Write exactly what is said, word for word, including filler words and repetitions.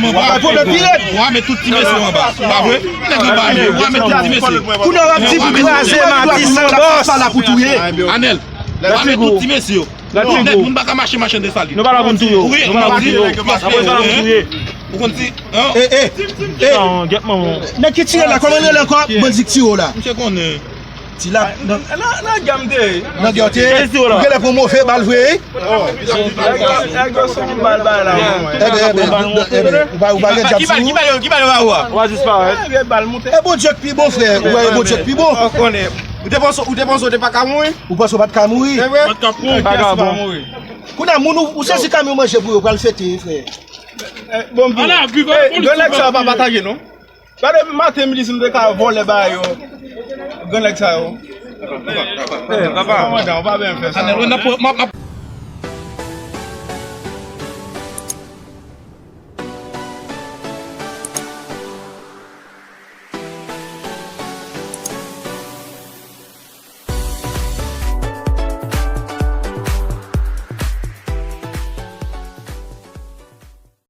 pwoblèm anba. Pwoblèm pi rèd. W a met tout ti mesye yo anba. Pa vre? Nèg anba, men w a met tout ti mesye yo. Kounye a w ap di pou kraze Matis san bòs. Anèl, w a met tout ti mesye yo. Nèt, moun pa ka mache, mache de sali. Nou pa la pou n touye w. Nou pa la pou n touye w. Apre sa la pou n touye. Ou konn si, hein? Eh, eh, eh. Non, get manman. Nèg ki tire la, kòman l rele ankò? Bandi k tire w la. Misye konnen. Ti la, nan, nan gè m te ye. Nan gè w te ye? Ou genlè pran move bal vre, wi. Nèg yo, nèg yo sou yon bal bay la. Eben, eben, eben, ou pa, ou pa gen djab sou ou? Ki bal yo, ki bal yo ba ou a? Ou a disparèt. E Bondye k pi bon, frè. Ou wè, e Bondye k pi bon. Ou konnen. Ou te panse, ou te panse ou te pa ka mouri? Ou panse w pa t ka mouri? Se vre? Bagay bon. Kounye a, moun ou, ou sezi kamyon manje pou yo, pral fete, frè. Eh, bon, bon. Ala, viva la police. Grann nèg sa yo pa pataje, non. Gade, maten, m di si m te ka vòlè bagay yo. Grann nèg sa yo. Eh, papa. Kòmandan, ou pa byen fè sa. Anèl, w ap, w ap, w ap